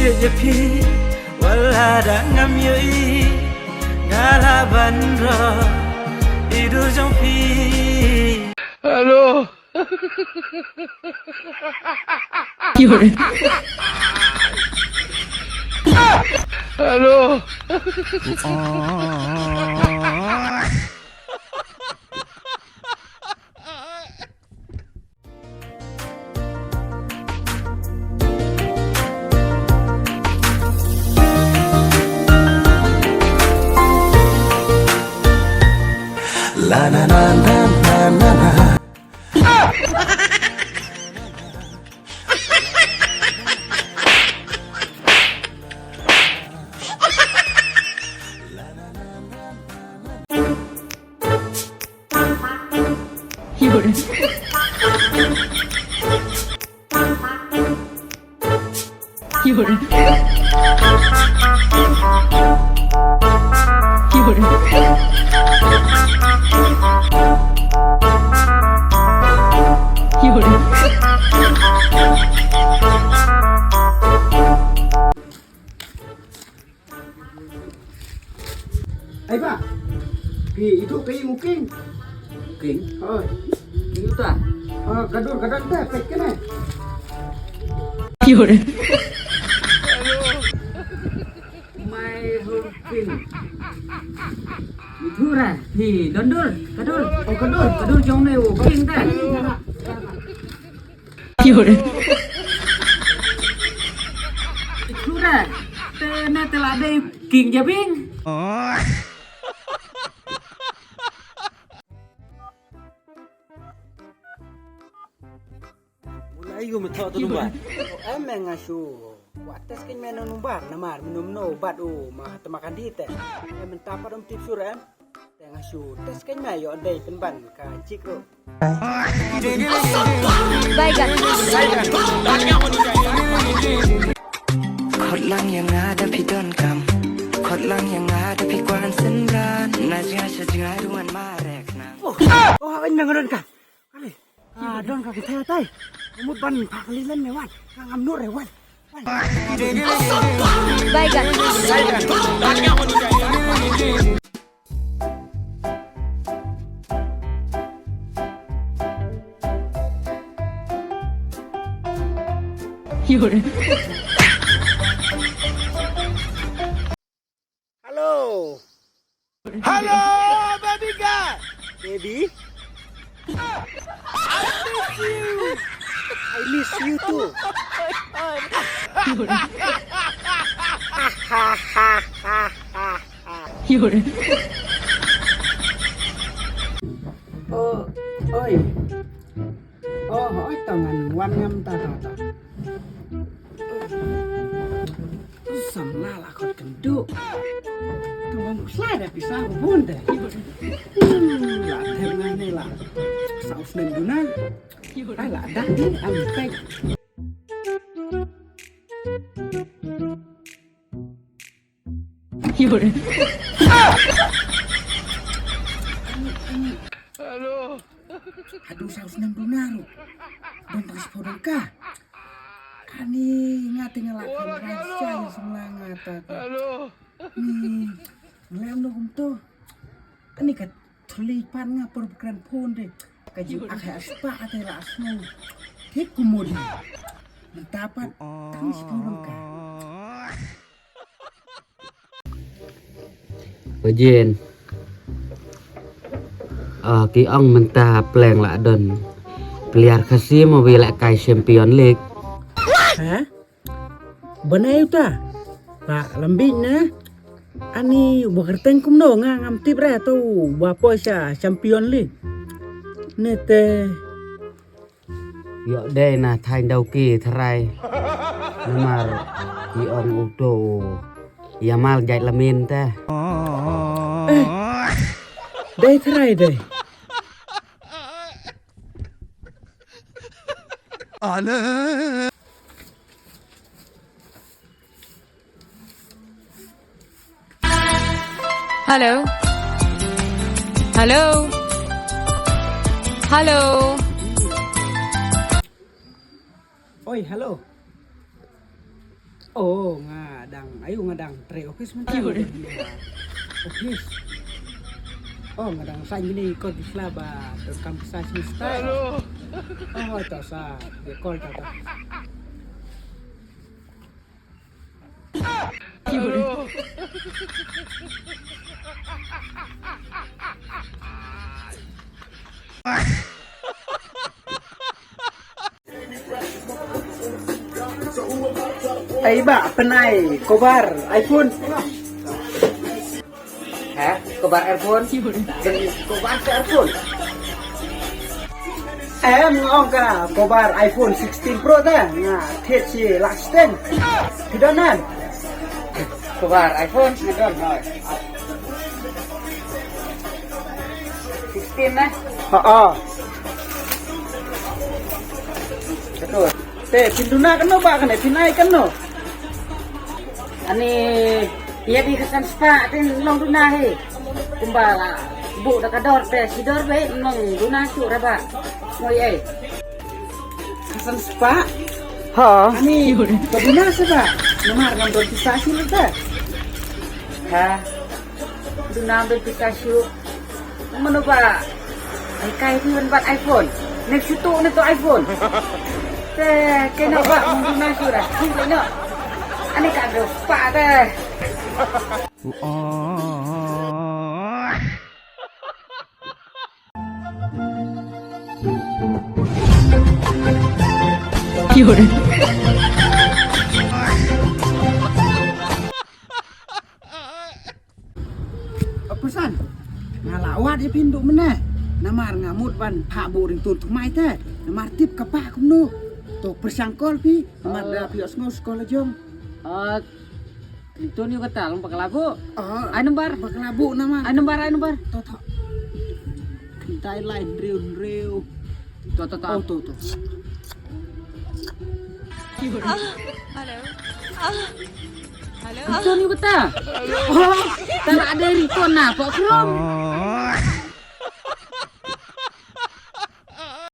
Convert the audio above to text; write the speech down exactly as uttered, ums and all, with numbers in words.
Ïa phi, wat la da ngam ïohi, nga lah ban rah ïa i dur jong phi. Hello. Hello. La na na na na na na. Ai ba, phi ithuh phi ïa u king. King? Hooid. King uta? Ah, ka dur ka don te, peit kane. My home king. Ithuh re, phi don dur, ka dur. Oh, ka dur. Ka dur jong me u king te. Ithuh re. Te ne te la dei king jabieng. Mula ayu me thoh tu number. Em, nga shu kwah test kein me na number namar me num no bad u ma te ma kan di te. Em, mynta pat um tip shuh em. Te nga shu test kein me ïoh dei pynban ka jik ruh. Bye guys. Khot lang ïa nga da phi donkam. Khot lang ïa nga da phi kwan synran. Na jngai sha jngai ruh ngan mareh khnang. Oh, oh, haba nga donkam. Ale. Ah, donkam thai thai. Mut ban phak li len me wan. Ka ngam nur re wan. Wan. Bye guys. Hello. Hello, baby girl. Baby. I miss you. I miss you too. Oh, oi. Oh, oi, tang ngan wan ngam ta, ta, ta. Samla la khot kynduh. Tang wan slai da pisa ko bun de. Hmm, la thep ngan ne la. Saus nem guna. Ai la dak ni am pek. Hello. Haduh saus nem duna ruh. Don tang sepho dong ka. Ani nga te nga la kan rai sia ïa semla nga ta ta. Hello. Ni nglem no kumto. Ani ka thli pan nga por kren phone de. Ka ju ak ha spa ate la sno. Thik kumudi. Mynta pat tang sepho dong ka. Bajin. Ah, ki ong mynta pleng la don player Khasi ma wi la kai Champion League. Ha? Bane uta. Ba lambing na. Ani ba kyrteng kumno nga ngam tip re tu ba poi sha Champion League. Ne te Ïoh dei na thaiñ dau ki tharai. Namar ki ong u to u Yamal jait Lamine te. Eh, dei tharai dei. Hello. Hello. Hello. Oi, hello. Oh, nga dang, ayu nga dang trei office mynta. Office. Oh, nga dang sign ine i kot i sla ba donkam pisa shi stai. Oh, to sa, ïa call ta ta. Ai ba, pynai cover iPhone. Ha? Cover earphone? Cover earphone. Em, nga ong ka cover iPhone sixteen Pro te. Nga thied shi lak siteng. Phi don? Cover iPhone? Nga don, hooid. Sixteen, eh? Ha, ha. Betul. Te, phin duna kano ba kane, phin ai kano? Ani, ïa di ka san spah, te long duna hi. Kumba la buh da ka dor, te shi dor ba, long duna shuh ra ba. Ngoi ei. Ka san spah? Ha. Ani, ka duna sa ba. Namar ngam don pisa shuh te. Ha. Duna don pisa shuh. Mano ba? Ai kai phi wan bat iPhone. Nek shuh tu ne to iPhone. Te kena ba mano na shuh ra. Shuh no. Ani ka do pa te. Kiore. Pyrsan, nga la wad ïa phi ndu mynne. Namar nga mut ban phah buh ringtone thymmai te. Namar tip ka pah kumno. To pyrshang call phi. Namar da phi ot sngew call jong. Ah, ringtone ïa kata long bakla buh. Ah, ai number. Bakla buh namar. Ai number, ai number. To, to. Kyntai lai hynriew hynriew. To, to, to. Oh, to, to. Hello. Hello. Ringtone ïa kata. Oh, ta la dei ringtone na pok krom.